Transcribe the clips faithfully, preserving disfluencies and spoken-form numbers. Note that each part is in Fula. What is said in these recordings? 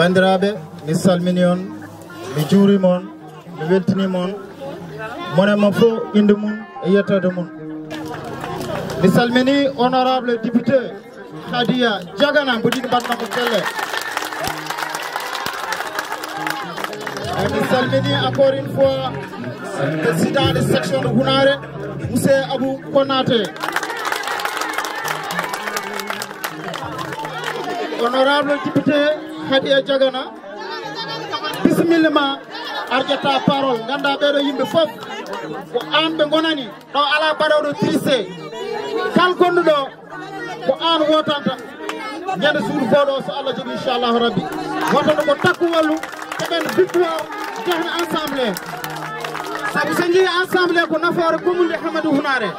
Banndiraaɓe, mi salmini on, mi juurima on, mi weltiniima on. Mone mo fof innde mum e yettoode mum. Mi salmini honorable député Khadiya Diagana, mboɗo yiɗi mbaɗnoo mo kelle. E mi salmini encore une fois président de section de Hunaare, monsieur Abou Konaté. Honorable député Khadiya Diagana, bisimilla ma, a ƴetta parole. Nganndaa ɓeeɗo yimɓe fof ko aan ɓe ngonani. Ɗo alaa baɗooɗo tricher. Kal gonɗo ɗo ko aan wootanta. Ñande suudu fooɗo so Allah jaɓi, inchallahu rabbi. Wootanta ko takku wallu, keɓen victoire, jehen ensemble. Sabu so njii ensemble ko nafoore commune de Hammadou Hunaare.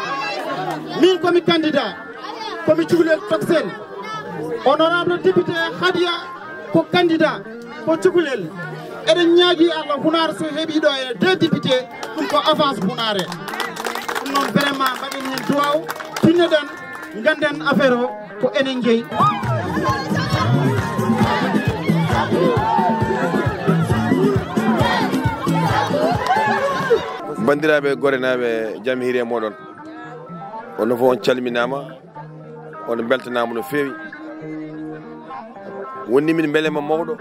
Min komi candidat, komi cukalel Toksen. Honorable député Khadiya ko candidat, ko cukalel. Eɗen ñaagii Allah Hunaare so heɓii ɗo e deux députés, ɗum ko avance Hunaare. Ɗum noon vraiment mbaɗen heen duwaaw, tinnoɗen, ngannden affaire o ko enen jeyi. Banndiraaɓe gorenaaɓe, jam hiiri e mooɗon. Onon fof on calminaama, on mbeltanaama no feewi. Wonni min mbelema mawɗo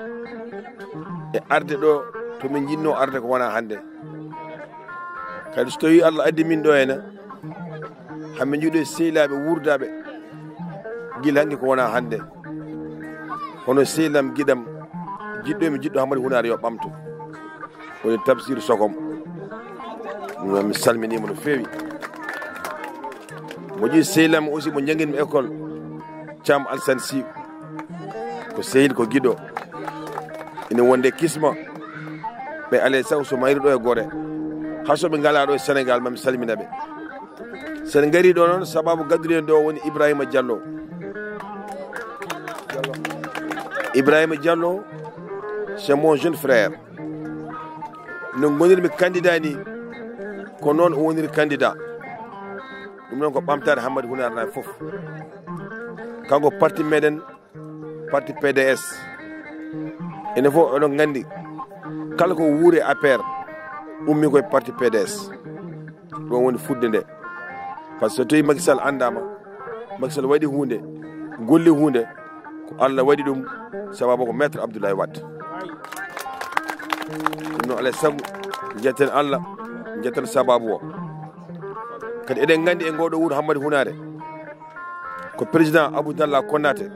e arde ɗo to min njinnoo arde ko wonaa hannde. Kadi so tawii Allah addi min ɗo hena, hamin njiɗo e sehilaaɓe wuurdaaɓe gila hanki ko wonaa hannde. Hono sehilam giɗam, jiɗɗo mi jiɗɗo Hammadou Hunaare yo ɓamto. Woni Tamsir Sokom. Ɗum noon mi salminiima no feewi. Mo ƴii sehilam aussi mo njannginmi école, Thiam Alassane Sy. Ko sehil, ko giɗo. Ina wonde kisma. Ɓe alay sago so mayri ɗo e Gore. Hay so ɓe ngalaa ɗo e Sénégal, mami salmina ɓe. Sen ngarii ɗo noon, sababu gadduɗen ɗo woni Ibrahima Diallo. Ibrahima Diallo, c'est mon jeune frère. No ngonirmi candidat ni, ko noon o woniri candidat. Ɗum noon ko ɓamtaare Hammadou Hunaare Naaɓe fof. Kanko parti meɗen, parti P D S. Enen fof oɗon nganndi, kala ko wuuri A P R, ummi koye parti P D S. Ɗum woni fuɗde nde. Par ce que so tawi Macky Sall anndaama, Macky Sall waɗi huunde, golli huunde, ko Allah waɗi ɗum, sababu ko Maître Abdoulaye Wade. Ɗum noon, alaa e sago, njetten Allah, njetten sababu o. Kadi eɗen nganndi e ngoɗo wuro Hammadou Hunaare, ko président Abou Dalla Konaté,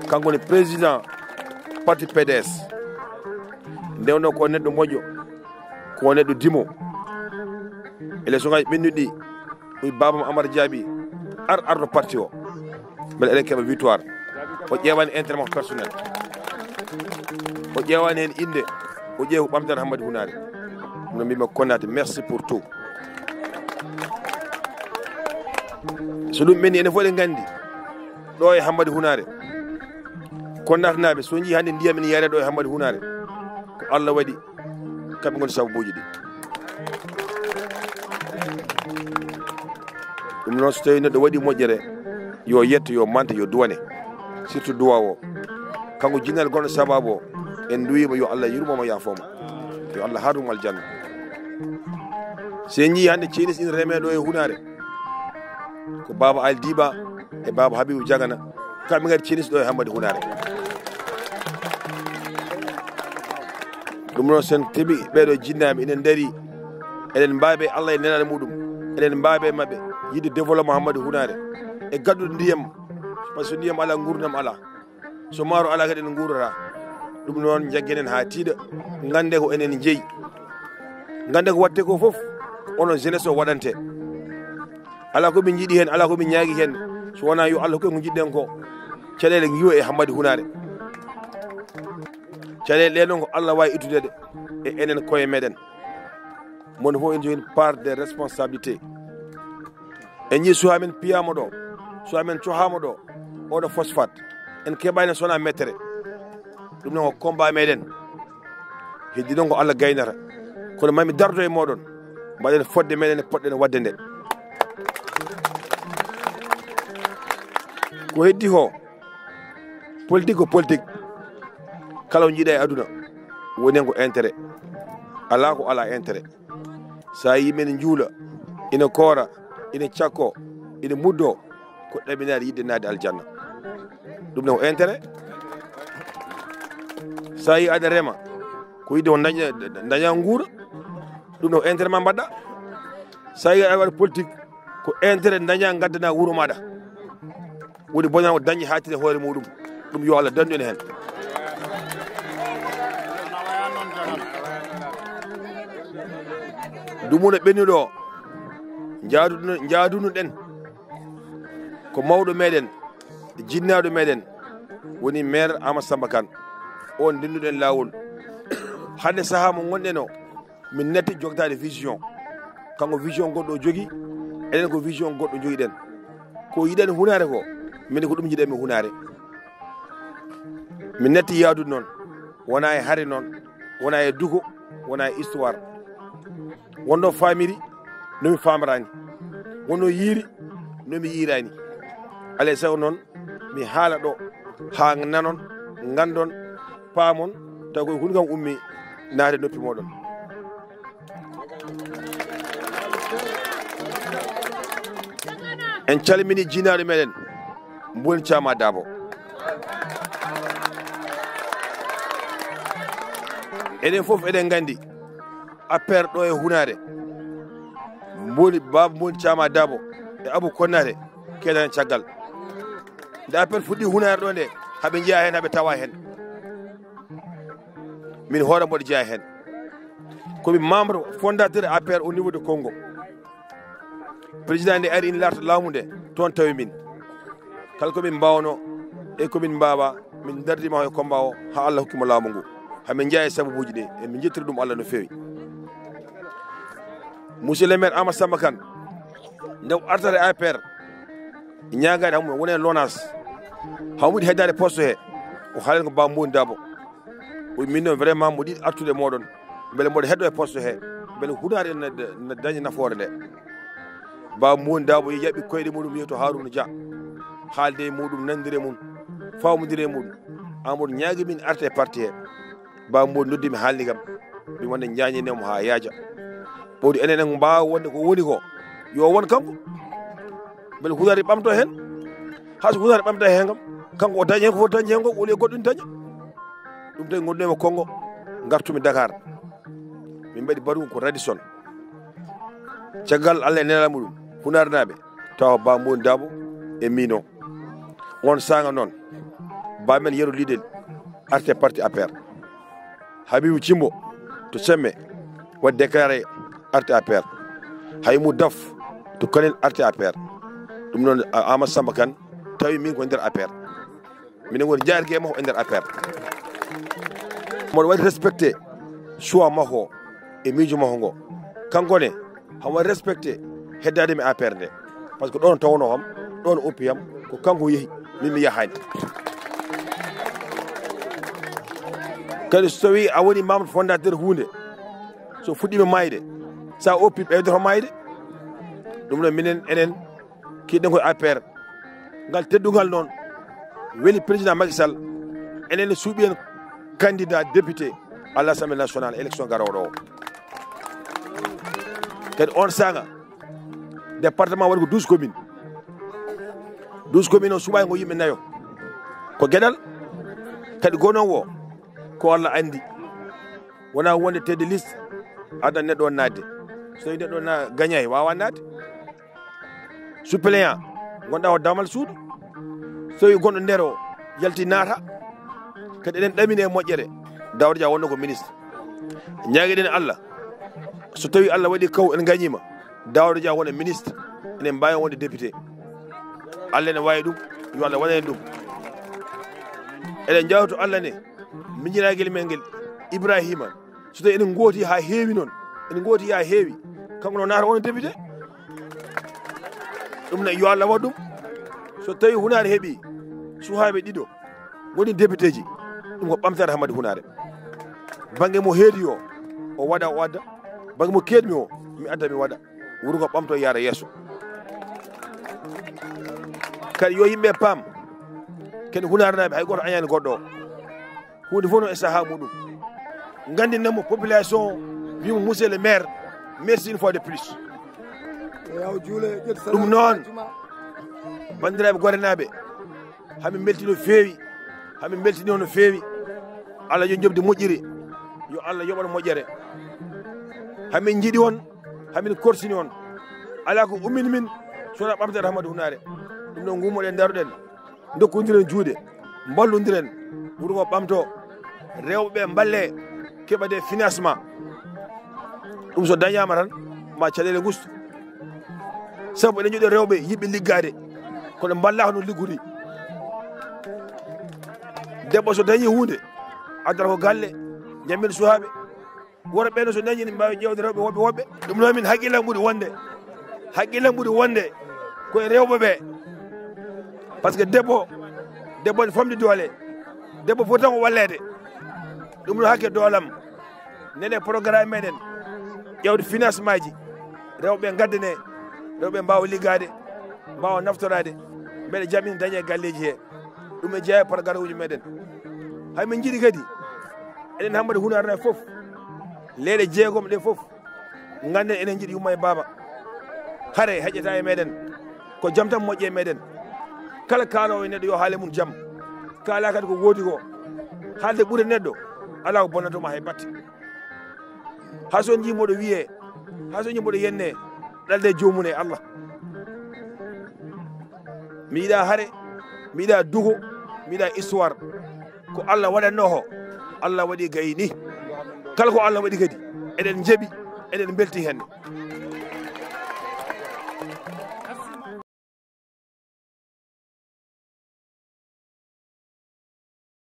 kanko woni président parti P D S. Nde wonno ko neɗɗo moƴƴo, ko neɗɗo dimo. Élection ngaji ɓennuɗi ɗi, wi baabam Amar Diaby, ar ardo parti o. Mbele eɗen keɓa victoire. O ƴeewani intérêt makko personnel. O ƴeewani heen innde, o ƴeewi ko ɓamtan Hammadou Hunaare. No mbimi Konaté, merci pour tout. So ɗum ɓenni, enen fof eɗen nganndi, ɗo e Hammadou Hunaare, Konaté naaɓe, so njii hannde ndiyam ene yare ɗo e Hammadou Hunaare, ko Allah waɗi, kamɓe ngoni sababuuji ɗi. Ɗum noon, so tawi neɗɗo waɗi moƴƴere, yo yetto, yo manta, yo duwane, surtout duwa o. Kanko jinnal gonɗo sababu o, en nduwiima yo Allah yurmo mo, yaafo mo. Yo Allah haar ɗum aljanna. So en njii hannde cenis ina reme ɗo e Hunaare, ko Baaba Ali Diba e Baaba Habibu Jagana, kamɓe ngari cenis ɗo e Hammadou Hunaare. Ɗum noon, sen keɓi ɓeeɗo jinnaaɓe ina ndari, eɗen mbaawi e Allah e nelaaɗo muɗum, eɗen mbaawi e maɓɓe yiɗde développement Hammadou Hunaare e gaddude ndiyam, par ce que ndiyam alaa, nguurndam alaa. So maaro alaa kadi en nguurata. Ɗum noon, njaggenen haa tiiɗa, ngannde ko enen jeyi. Ngannde ko waɗte ko fof, onon jeunesse o waɗante. Alaa ko min njiɗi heen, alaa ko min ñaagi heen, so wonaa yo Allah hokku en ko njiɗɗen ko. Caɗeele ngiwa e Hammadou Hunaare. Caɗeele ɗe noon ko Allah waawi ittude ɗe e enen koye meɗen. Moni fof ene jogii part de responsabilité. En njii, so amin piyaama ɗo, so amin cohaama ɗo, oɗo phosphate, en keɓaani so wonaa mettere. Ɗum noon ko combat meɗen. Heddi noon ko Allah gaynata. Kono mami dardo e moɗon. Mbaɗen fodde meɗen e poɗɗen waɗde nde. Ko heddi ko, politique ko politique. Kala ko njiɗa e aduna woni hen ko intérêt. Alaa ko alaa intérêt. So a yii men njuula, ina koora, ina cakko, ina muddo, ko ɗaminaade yiɗde naatde aljanna. Ɗum ne ko intérêt. So a yii aɗa rema, ko yiɗde ko daña, daña nguura. Ɗum ne ko intérêt ma mbaɗɗa. So a yii aɗa waɗa politique, ko intérêt daña ngaddana wuro maɗa. Woni bonan o dañi haa tine hoore muɗum. Ɗum yo Allah dandu en hen. Dumuna ɓennuɗo o, jaaduno, jaaduno ɗen ko mawɗo meɗen, jinnaɗo meɗen, woni maire Amadou Samba Kane. On ndenduɗen laawol. Hande saha mo ngonɗen o, min natti jogtaade vision. Kanko vision goɗɗo o jogi, enen ko vision goɗɗo jogiɗen. Ko yiɗen hunaare ko, min ko ɗum jiɗen mi hunaare. Min natti yaadude noon, wona e hare noon, wona e duko, wona e histoire. Wonno famiri, no mi famirani. Wonno yiiri, no mi yiirani. Alay sago noon, mi haala ɗo, haa nanon, ngandon, paamon, taw koye hunde kam ummi, naate noppi moɗon. En calmini jinaaɗo meɗen, Mboni Caama Daabo. Enen fof eɗen nganndi, affaire ɗo e hunaare, Mboni, Baaba Mboni Caama Daabo e Abu Konnaare keedani caggal. Nde affaire fuɗɗi hunaare ɗo nde, haɓe njeya heen, haɓe tawa heen. Min hoore mboɗo jeya heen. Komi membre fondateur A P R au niveau de Congo. Président nde ari ina larta laamu nde, toon tawi min. Kala ko min mbaawno e ko min mbaawa, min dardi ma e combat o, haa Allah hokki mo laamu ngu. Haa min njeya e sababuuji ɗi, e min njettira ɗum Allah no feewi. Monsieur le maire Amadou Samba Kane, nde o artata e A P R, ñaagaade hamumen wona e lonaas. Hamude heddaade poste he, o haalan ko Baba Mboni Dabo. O min noon vraiment mboɗo yiɗi artude e moɗon. Mbele mboɗo heddo e poste he. Mbele hunaare na, na daña nafoore nde. Baba Mboni Dabo yaɓi koyɗe muɗum yehi to Harouna Dia. Haalde e muɗum, nandire mum, fawmondire e muɗum. Amadou ñaagi min arte e parti he. Baba Mboni noddi mi haalni kam. Mi wonde ñaañinemo haa yaaja. Ɓawdi enen en mbaawa wonde ko woni ko. Yo won kanko. Mbele hunaare ɓamto heen. Haa so hunaare ɓamta heen kam, kanko o daña heen ko foti dañde heen ko, woni e goɗɗo ina daña. Ɗum tawi ngonɗen e Congo, ngartumi Dakar. Min mbaɗi baɗum ko Radisson. Caggal Allah e nelal muɗum, hunaare naaɓe, tawa Ba Mboni Dabo e miino. On saanga noon, Ba men Yero Lidel, arte parti A P R. Habibou Cimbo to Semme waɗi déclaré arte A P R. Haymou Daf to Kanel arte A P R. Ɗum noon, a-, Amadou Samba Kane tawi min ko nder A P R. Minen woni jaarge makko e nder A P R. Mboɗo waɗi respecté choix makko e miijo makko ngo. Kanko ne, hamo respecté heddaade mi A P R nde. Par ce que ɗon tawno kam, ɗon oppi kam, ko kanko yehi, min mi yahaani. Kadi so tawi a woni membre fondateur huunde, so fuɗɗiima maayde, so a oppi ɓeydoto maayde. Ɗum ɗo minen, enen, kiɗɗen koye A P R. Ngal teddungal noon weli président Macky Sall, enen ne suuɓi en candidat député à l'Assemblée nationale élection garooɗo o. Kadi on saanga, département waɗi ko douze communes. Douze communes o suɓaani ko yimɓe nayo. Ko geɗal kadi gonoowo o, ko Allah anndi. Wona wonde tête de liste, addan neɗɗo on naatde. So tawi neɗɗo na gañay, wawa naatde. Suppléant, gonɗa ko damal suudu. So tawi gonɗo nder o yalti naata. Kadi eɗen ɗamini e moƴƴere. Daouda Dia wonno ko ministre. Ñaagiɗen Allah. So tawi Allah waɗi kaw en gañima, Daouda Dia wona ministre. Enen mbawi wonde député. Allah ne wawi ɗum. Yo Allah waɗan en ɗum. Eɗen jawto Allah ne. Miñiraagel men ngel, Ibrahima, so tawi eɗen ngooti haa heewi noon, eɗen ngooti haa heewi, kanko no naata wona député. Ɗum ne yo Allah waɗ ɗum. So tawi Hunaare heɓi suhaaɓe ɗiɗo ngoni députéji, ɗum ko ɓamtaare Hammadi Hunaare. Bannge mo heedi o, o waɗa, o adda. Bannge mo keedmi o, mi adda, mi waɗa. Wuro ngo ɓamto, yaara yeeso. Kadi yo yimɓe paam, ken Hunaare naaɓe, hay gooto añaani goɗɗo o. Huunde fof no e sahaa muɗum. Nganndinanmo population o, wimo monsieur le maire, merci une fois de plus. Ɗum noon, banndiraaɓe gorenaaɓe, hamin mbeltii no feewi, hamin mbeltinii on no feewi. Allah yo njoɓdi moƴƴiri, yo Allah yoɓan moƴƴere. Hamin njiɗi on, hamin korsini on. Alaa ko ummini min, so wonaa ɓamtaare Hammadi Hunaare. Ɗum noon, ngummoɗen, ndaroɗen, ndokkondiren juuɗe, mballondiren, wuro ngo ɓamtoo, rewɓe ɓe mballee, keɓa des financement. Ɗum so dañaama tan, ma caɗeele ngustu. Sabu eɗen njiɗi rewɓe yiɗɓe liggaade, kono mballaaka no liggori. Debbo so dañii huunde, addata ko galle, ñammin suhaaɓe. Worɓe ɓe no so dañii, ne mbaawi ƴeewde rewɓe woɓɓe woɓɓe. Ɗum noon min hakkillan ɓuri wonde, hakkillan ɓuri wonde koye rewɓe ɓe. Par ce que debbo, debbo ne famɗi doole. Debbo foti tan ko walleede. Ɗum noon hakke doolam. Nene programme meɗen. Ƴeewde financement ji. Rewɓe ngaddane. Rewɓe mbaawa liggaade. Mbaawa naftoraade. Mbeɗa jaɓi dañe galleeji he. Ɗum e jeeya par garɗo uji meɗen. Hay min njiɗi kadi. Eɗen Hammadi Hunaare fof. Leyɗe jeegom ɗe fof. Ngannden eɗen njiɗi yumma e baaba. Hare heƴata e meɗen. Ko jam tan moƴƴi e meɗen. Kala kaaloowo e neɗɗo yo haale mum jam. Kaala kadi ko woodi ko. Haalde ɓure neɗɗo. Alaa ko bonnatoo ma hay batte. Haa so on njii mboɗo wiyee, haa so on njii mboɗo yennee, ɗalde joomum e Allah. Mi yiɗaa hare, mi yiɗaa duko, mi yiɗaa histoire. Ko Allah waɗatnoo ko, Allah waɗi gayni. Kala ko Allah waɗi kadi, eɗen njeɓi, eɗen mbelti heen.